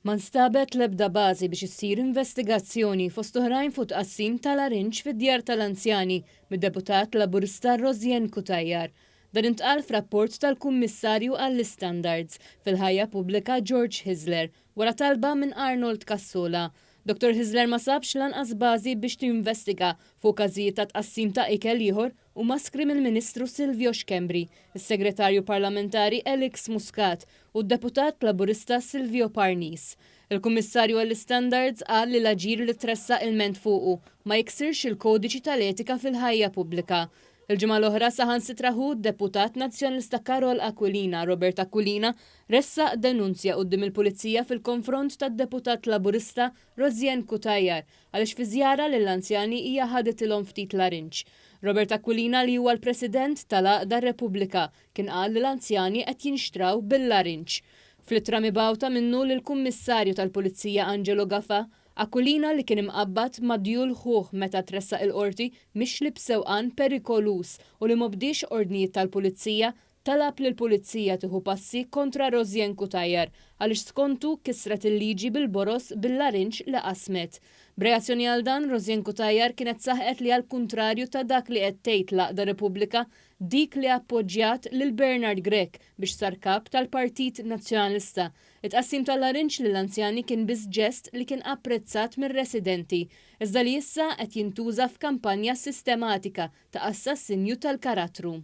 Ma nstabet l-ebda bażi biex issir investigazzjoni fost oħrajn fuq tqassim ta' larinġ fid-djar tal-anzjani mid-Deputat Laburista Rosianne Cutajar. Dan intqal f'rapport tal-Kummissarju għall-Istandards fil-Ħajja Pubblika George Hyzler wara talba minn Arnold Cassola. Dottor Hyzler ma sabx lanqas bażi biex tinvestiga fuq każijiet ta' tqassim ta' ikel ieħor u maskri mill-Ministru Silvio Schembri, is-Segretarju Parlamentari Alex Muscat u d-Deputat Laburista Silvio Parnis. Il-Kummissarju għall-Istandards qal li l-aġir li tressaq ilment fuqu ma jiksirx il-kodiċi tal-etika fil-ħajja pubblika. Il-ġimgħa l-oħra saħansitra ħu d-Deputat Nazzjonalista Karol Aquilina, Robert Aquilina, ressaq denunzja quddiem il-Pulizija fil-konfront tad-Deputat Laburista Rosianne Cutajar għaliex fi żjara lill-anzjani hija ħaditilhom ftit larinġ. Robert Aquilina li huwa l-President tal-għaqda Repubblika kien qal li l-anzjani qed jinxtraw bil-larinġ. Fl-ittra mibgħuta minnu lill-Kummissarju tal-Pulizija Angelo Gafà, Aquilina li kien imqabbad ma' djul ħuh meta tressaq il-Qorti mixli b'sewqan perikoluż u li m'obdiex ordnijiet tal-Pulizija talab lill-Pulizija tieħu passi kontra Rosianne Cutajar għaliex skontu kisret il-liġi bil-boroż bil-larinġ li qasmet. B'reazzjoni għal dan, Rosianne Cutajar kienet saħqet li għall-kuntrarju ta' dak li qed tgħid l-għaqda Repubblika, dik li appoġġjat lil Bernard Grech biex sar kap tal-Partit Nazzjonalista, it-tqassim tal-larinġ lill-anzjani kien biss ġest li kien apprezzat mir-residenti, iżda li issa qed jintuża f'kampanja sistematika ta' assassinju tal-karattru.